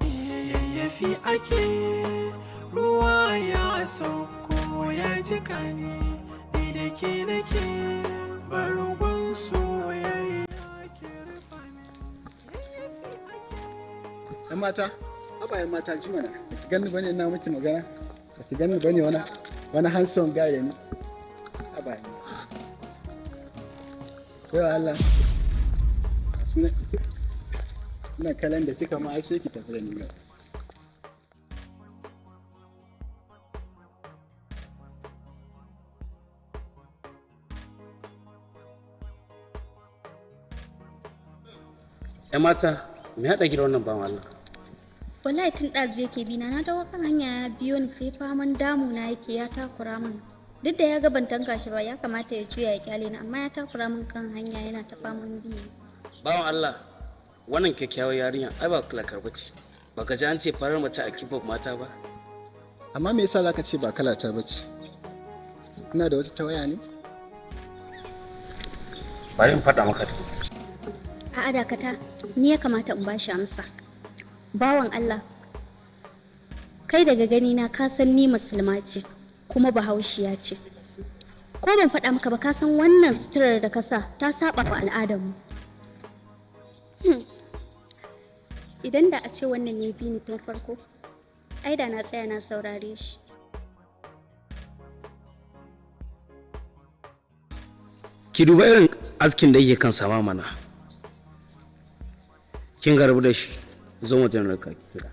Yayyafi ake ruwa ya sauko ya jika ni, ni da ke nake bargon soyayya ke rufa min. Yayyafi ake. Yan mata, haba yan mata, ji mana. Ba ki ganni bane ina miki magana? Ba ki ganni bane wani handsome guy da ni? Haba yan mata. Yau Allah. Suna ina kallon da kika ma ai sai ki tafi da ni gaba. ‘Yan mata, me haɗa ki da wannan bawan Allah? Wallahi tun ɗazu yake bi na, na dawo kan hanya ya biyo ni, sai faman damuna yake, ya takura min. Duk da ya ga ban tanka shi ba, ya kamata ya juya ya kyale ni, amma ya takura min kan hanya, yana ta faman bi. Bawan Allah, wannan kyakkyawar yarinya ai ba kalakar bace. Baka ji an ce farar mace a kifar mata ba? Amma me yasa zaka ce ba kalata bace? Ina da wata tawaya ne? Bari in faɗa maka tukun. A'a, dakata, ni ya kamata in bashi amsa. Bawan Allah, kai daga gani na ka san ni musulma ce kuma bahaushiya ce. Ko ban faɗa maka ba, ka san wannan suturar da ka sa ta saba wa al'adarmu. Idan da a ce wannan ne bi ni tun farko, ai da na tsaya na saurare shi. Ki duba irin askin da yake kan sama mana. Kin garbu da shi, zo mu tana ka kira.